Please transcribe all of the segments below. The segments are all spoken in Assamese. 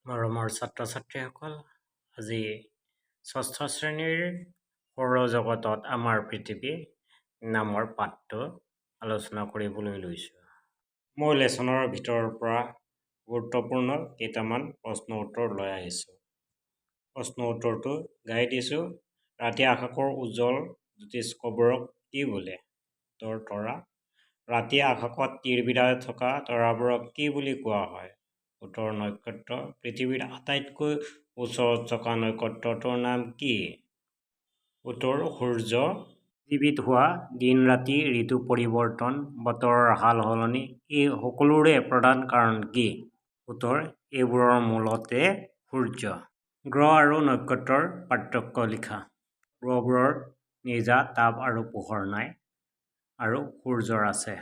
মৰমৰ ছাত্ৰ ছাত্ৰীসকল, আজি ষষ্ঠ শ্ৰেণীৰ সৌৰজগতত আমাৰ পৃথিৱী নামৰ পাঠটো আলোচনা কৰিবলৈ লৈছোঁ। মই লেচনৰ ভিতৰৰ পৰা গুৰুত্বপূৰ্ণ কেইটামান প্ৰশ্ন উত্তৰ লৈ আহিছোঁ। প্ৰশ্ন উত্তৰটো গাই দিছোঁ। ৰাতি আকাশৰ উজ্জ্বল জ্যোতিষ্কবোৰক কি বোলে? উত্তৰ, তৰা। ৰাতি আকাশত তিৰবিৰাই থকা তৰাবোৰক কি বুলি কোৱা হয়? উত্তৰ, নক্ষত্ৰ। পৃথিৱীৰ আটাইতকৈ ওচৰত থকা নক্ষত্ৰটোৰ নাম কি? উত্তৰ, সূৰ্য। পৃথিৱীত হোৱা দিন ৰাতি, ঋতু পৰিৱৰ্তন, বতৰৰ সাল-সলনি এই সকলোৰে প্ৰধান কাৰণ কি? উত্তৰ, এইবোৰৰ মূলতে সূৰ্য। গ্ৰহ আৰু নক্ষত্ৰৰ পাৰ্থক্য লিখা। গ্ৰহবোৰৰ নিজা তাপ আৰু পোহৰ নাই আৰু সূৰ্যৰ আছে।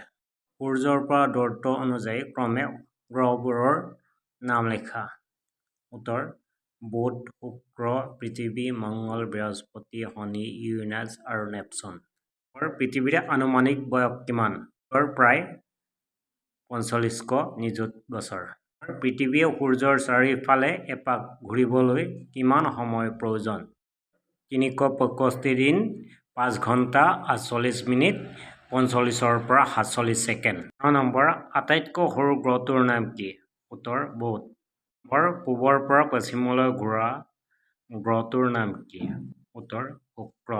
সূৰ্যৰ পৰা দূৰত্ব অনুযায়ী ক্ৰমে গ্ৰহবোৰৰ নাম লিখা। উত্তৰ, বুধ, শুক্ৰ, পৃথিৱী, মংগল, বৃহস্পতি, শনি, ইউৰেনাছ আৰু নেপচুন। পৃথিৱীৰ আনুমানিক বয়স কিমান? উত্তৰ, প্ৰায় 45 নিযুত বছৰ। পৃথিৱীয়ে সূৰ্যৰ চাৰিওফালে এপাক ঘূৰিবলৈ কিমান সময় প্ৰয়োজন? 365 দিন 5 ঘণ্টা 48 মিনিট 45ৰ পৰা 47 ছেকেণ্ড। নম্বৰ, আটাইতকৈ সৰু গ্ৰহটোৰ নাম কি? উত্তৰ, বুধ। নম্বৰ, পূবৰ পৰা পশ্চিমলৈ ঘূৰা গ্ৰহটোৰ নাম কি? উত্তৰ, শুক্ৰ।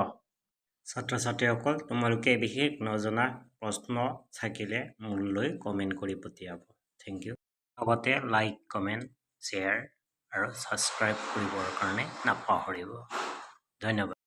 ছাত্ৰ ছাত্ৰীসকল, তোমালোকে বিশেষ নজনা প্ৰশ্ন থাকিলে মোলৈ কমেণ্ট কৰি পঠিয়াব। Thank you. লগতে লাইক, কমেণ্ট, শ্বেয়াৰ আৰু ছাবস্ক্ৰাইব কৰিবৰ কাৰণে নাপাহৰিব। ধন্যবাদ।